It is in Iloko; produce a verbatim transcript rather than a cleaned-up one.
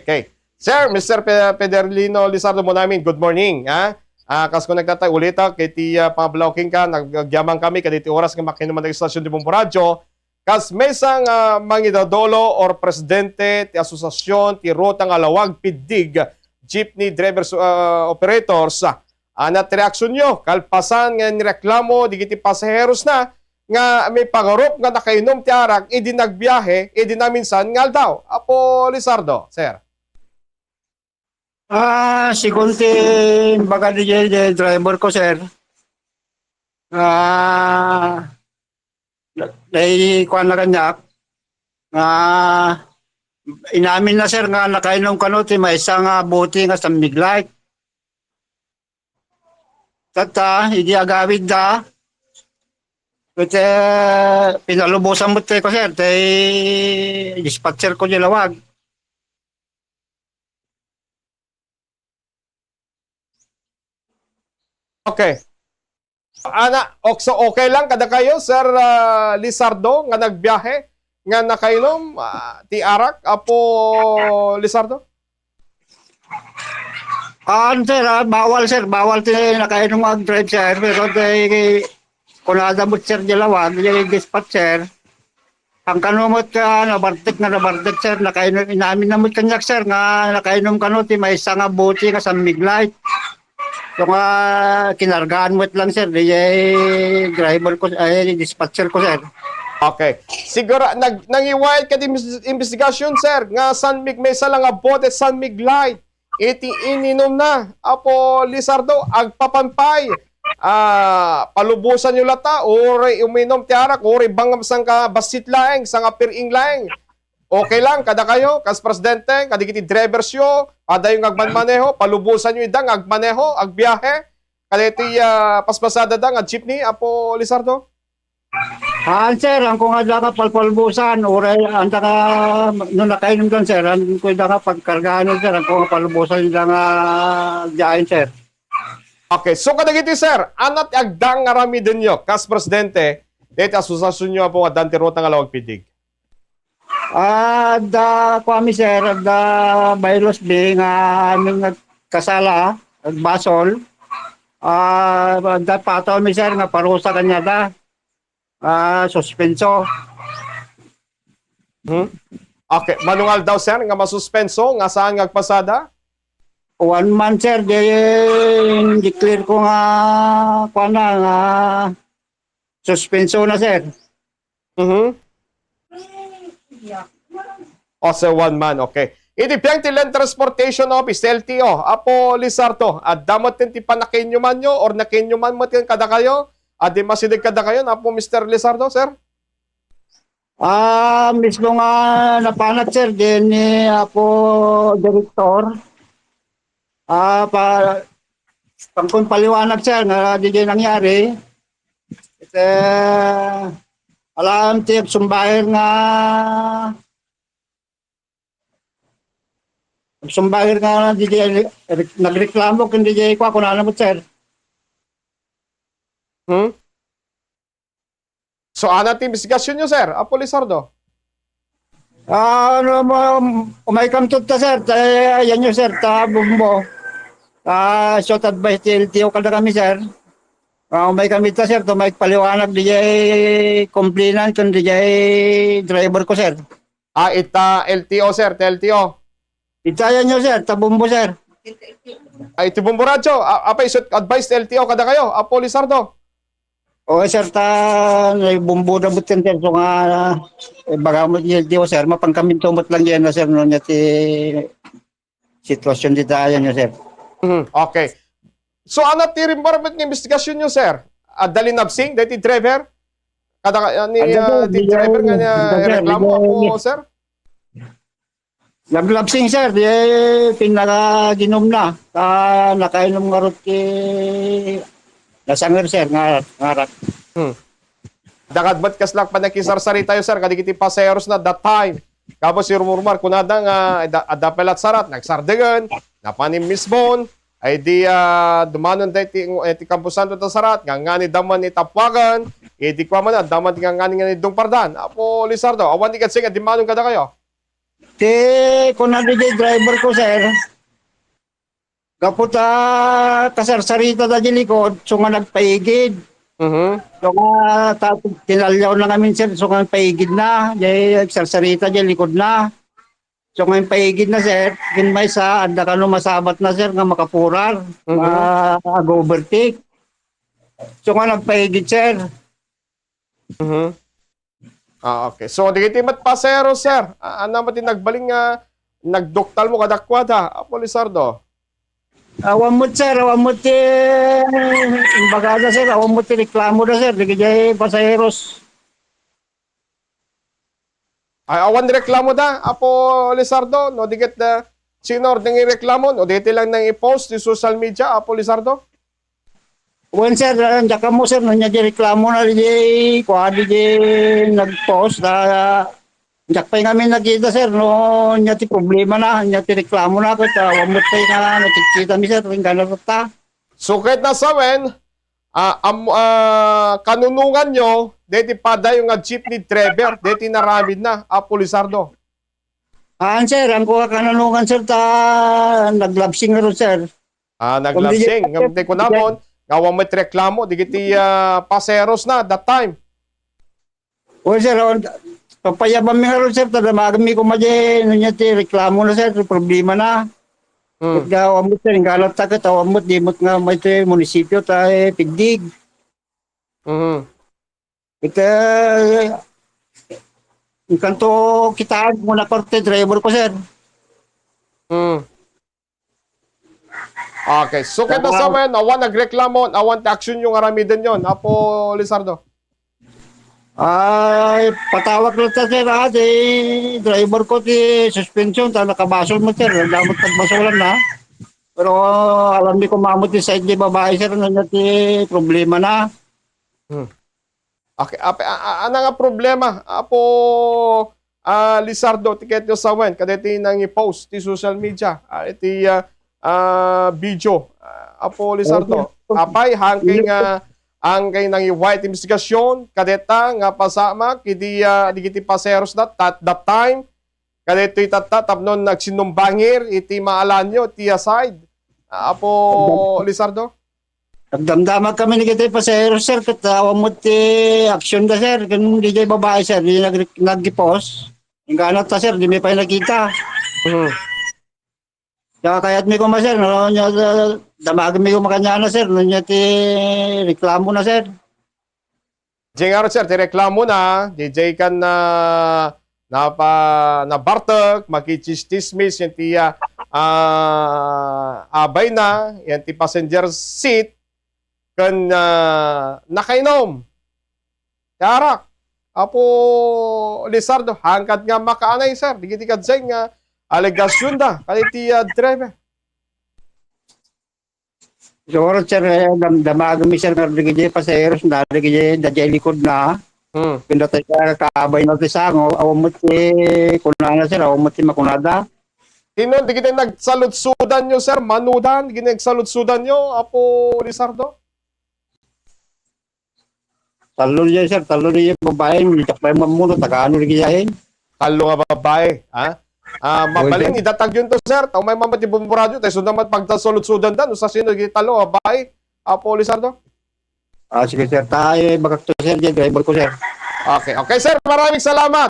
Okay. Sir, Mister Pe-, Pederlino Lizardo Monamin, good morning, ha? Ah, kas ko nagtatay, ulitak, iti, ah, pangablaw kenka, nag-, nagyaman kami, kaditi oras nga makinuman ng istasyon di Bombo Radio, kas maysa nga mangidadolo or presidente ti asosiasyon ti ruta nga Laoag Piddig Jeepney Drivers, ah, Operators, ah, anat reaksyonyo, kalpasan nga nireklamo, digiti pasaheros na, nga may pangarup nga nakainum ti arak, idi nagbiahe, idi naminsan nga aldaw. Apo Lizardo, sir. Ah, sigun ti imbaga di, di driver ko, sir. Ah, na-, nai-, kuan na kaniak. Ah, inamin na, sir, nga nakainom kano ti maysa nga bote nga San Mig Light. Tatta, idi agawid da, ket, eh, pinalubosan met ti ko, sir, ti dispatcher ko di Laoag. Okay. Ana, ok, so okay lang kadakayo, Sir, ah, Lizardo, nga nagbiahe, nga nakainom, ah, ti arak, Apo Lizardo? Ah, sir, ah, bawal, sir. Bawal ti nakainom nga ag-drive, sir. Pero ti kunada met, sir, di Laoag, di dispatcher. Ang kano met ka, nabartek nga nabartek, sir, nakain-, inamin na met kaniak, sir, nga nakainom kano ti maysa nga bote nga San Mig Light. So nga, kinargaan met lang, sir, di jay driver ko, ay, dispatcher ko, sir. Okay. Siguro, nag-, nangiwayat ka di imbes-, investigasyon, sir, nga San Mig, maysa lang nga bote, San Mig Light. Iti ininumna, Apo Lizardo, agpapan pay. Ah, palubosanyo lata, uray uminom ti arak, uray bangam sangka bassit laeng, sangka pir-ing laeng. Okay lang, kadakayo, kas presidente, kadagiti driversyo, adayo nga agmanmaneho, palubosanyo ida nga agmaneho, agbiahe. Kadagiti, ah, paspasadada nga jeepney, Apo Lizardo? Haan, sir, angko nga adda nga palpalubosan, uray, anta nga, no nakainumdan, sir, angko adda nga pagkargaan, sir, angko nga palubosan ida nga diayen, sir. Okay, so kadagiti, sir, anat ti agda nga aramidenyo, kas presidente, dayta asosiasionyo, Apo, nga addan ti ruta nga Laoag Piddig? Ah, adda, kuami, sir, adda bylaws bi nga amin nga kasala, agbasol. Ah, adda patawmi, sir, nga parusa kaniada. Ah, suspenso. Hmm? Okay. Mano nga aldaw, sir, nga masuspenso, nga saan nga agpasada? One month, sir, di declare ko nga, kuwan na, nga suspenso na, sir. Mhm. O, sir, one month, okay. Iti biang ti Land Transportation Office, L T O, Apo Lizardo, adda met ti panakiinumanyo or nakiinuman met kadakayo? Adi masideg kadakayo, Apo Mister Lizardo, sir? Ah, mismo nga napanat, sir, din ni Apo Direktor. Ah, pa, pangkon paliwanag, sir, nga di di nangyari. Iti, alam ti agsumbaher nga, agsumbaher nga di di nagreklamo ken di di kua, kunana met, sir. Hmm? So, anat ti investigasyonyo, sir, Apo Lizardo? Ah, ano mo, umaykam to ta, sir. Ta, yan nyo, sir, ta bumbo. Ah, so, advice ti L T O kada kami, sir. Ah, umaykam ita, sir, ta maikpaliwanag di jay complainant ken di jay driver ko, sir. Ah, ita L T O, sir, ta L T O. Ita yan nyo, sir, ta bumbo, sir. Ay, iti bumbo radyo. A-, apay, isu advice ti L T O kadakayo, Apo Lizardo? O, sir, ta, naibumbo da met ken, sir, so nga, eh, baga mo, di, di, sir, mapankaminto met lang yan na, sir, no, niya ti sitwasyon di tayo nyo, sir. Mhm, okay. So, ano ti rimbarmet nga investigasyon nyo, sir? Adda linabsing, dahil ti driver? Kada, ah, ni, Adda, sir, ah, ti di, driver nga di, niya di, sir, reklamo, di, Apo, sir? Naglabsing, sir, di pinakaginom na. Ah, nakainom ngarud ti nasanger, sir, nga, nga arak. Hmm. Dakad met kasla panakisarsaritayo, sir, kadagiti pasaheros na that time. Kapo si Rumurmar, kunada nga, adda, adda pay lat sarat, nagsardegen, napan immisbon, ay di, ah, dumanon da iti, iti kamposanto ta sarat, nga ngani daman itapuagan, iti kuaman, adda man ti nga ngani nga idungpardan. Apo Lizardo, awan di kadsi nga dimmanon kadakayo? Ti kuna diay driver ko, sir, gapu ta kasarsarita da di likod, so nga nagpaigid. Mhm. So nga, ta-, tinalyaw na ngamin, sir, so nga paigid na, diay agsarsarita diay likod na. So nga paigid na, sir, kin maysa, adda kano masabat na, sir, nga makapurar, Mhm. ma-, ag-overtake. So nga nagpaigid, sir. Mhm. Ah, okay. So, dagiti met pasahero, sir. Ah, ania met ti nagbalin nga nagduktalmo kadakuada, Apo Lizardo? Awan met, sir. Awan met ti imbagada, sir. Awan met ti reklamoda, sir. Dagiti pasaheros. Ay, awan reklamoda, Apo Lizardo, no? Di ket, ah, sino ti reklamo, no? Dagiti lang nang i-post ti social media, Apo Lizardo? Wen, sir, ah, diak ammo, sir, no ania ti reklamona diay, kua diay nag-post, ah, diak pay ngamin nakita, sir, no ania ti problemana, ania ti reklamona, ket, ah, awan met pay nga nakikitami, sir, inggana tatta. So, ket no sawen, ah, am-, ah, kanunonganyo, deti padayo nga jeepney driver, deti inaramidna, Apo Lizardo? Haan, sir, haan ko a kanunongan, sir, ta naglabsing ngarud, sir. Ah, Kundi naglabsing. Ngem ti kunamon, nga awan met reklamo, dagiti, ah, pasaheros na that time. Well, sir, awan, papayabanmi ngarud, sir, ta damagenmi koma diay, no ania ti reklamona, sir, ti problemana. Hmm. Ket nga awan met, sir, inggana tatta ket awan met, di met nga may ti munisipio ta, eh, pigdig. Mhm. Ket, eh, inkanto kitaen, kuna parte driver ko, sir. Hmm. Okay. So, ket no sawen, awan nagreklamo, awan ti aksionyo nga aramidenyon, Apo Lizardo? Ay, patawag latta, sir, ah, ti driver ko ti suspension, ta nakabasol met, sir. Adda met nagbasolan na. Pero awanmi koma met ti side ti babai, sir, no ania ti problemana. Hmm. Okay, ape-, a-, a-, ania nga problema, Apo, ah, Lizardo, ti ket no sawen, kadeti nang i-post ti social media, ah, iti, ah, ah, video, ah, Apo Lizardo? Okay. Apay, haan kay nga, haan kay nangiway ti imbestigasion, kadeta nga pasamak, iti, ah, dagiti pasaheros that, that, that time, kadetoy tatta, tapno nagsinumbangir, iti maalanyo, ti aside, ah, Apo Lizardo? Nagdamdamag kami dagiti pasahero, sir, ket awan met ti aksionda, sir. Ken diay babai, sir, di nag-, nag-post. Inggana ta, sir, dimi pay nakita. Mhm. Kaya kayatmi koma, sir, no, nia, damagenmi koma kaniana, sir, no ania ti reklamona, sir. Diay ngarud, sir, ti reklamona, diay kan na, napa-, nabartek, makitsismis, yan ti, ah, ah, abayna, yan ti passenger seat, ken, ah, nakainom. Ti arak, Apo Lizardo, hangkat nga makaanay, sir, dagiti kaddiay nga alegasionda, kadagiti, ah, driver. Siguro, sir, eh, dam-, damagenmi, sir, nga dagiti pasaheros na, dagiti, dagiti likod na. Hmm. Ken datoy nga kaabay na ti sango, awan met ti kunana, sir, awan met ti makunada. Sino, dagiti nagsaludsodanyo, sir, manudan, dagiti nagsaludsodanyo, Apo Lizardo? Tallo diay, sir. Tallo diay babai. Diak pay mammuno, tagano diay. Tallo nga babai, ha? Ah, mabalin, sir, idatagyonto, sir. Ta umay man ti bomboradyo, ta isu man pagtasaludsodan da, no sasino diay tallo nga babai, Apo Lizardo? Ah, sige, sir. Ta, eh, bagakto, sir, diay driver ko, sir. Okay, okay, sir. Maraming salamat.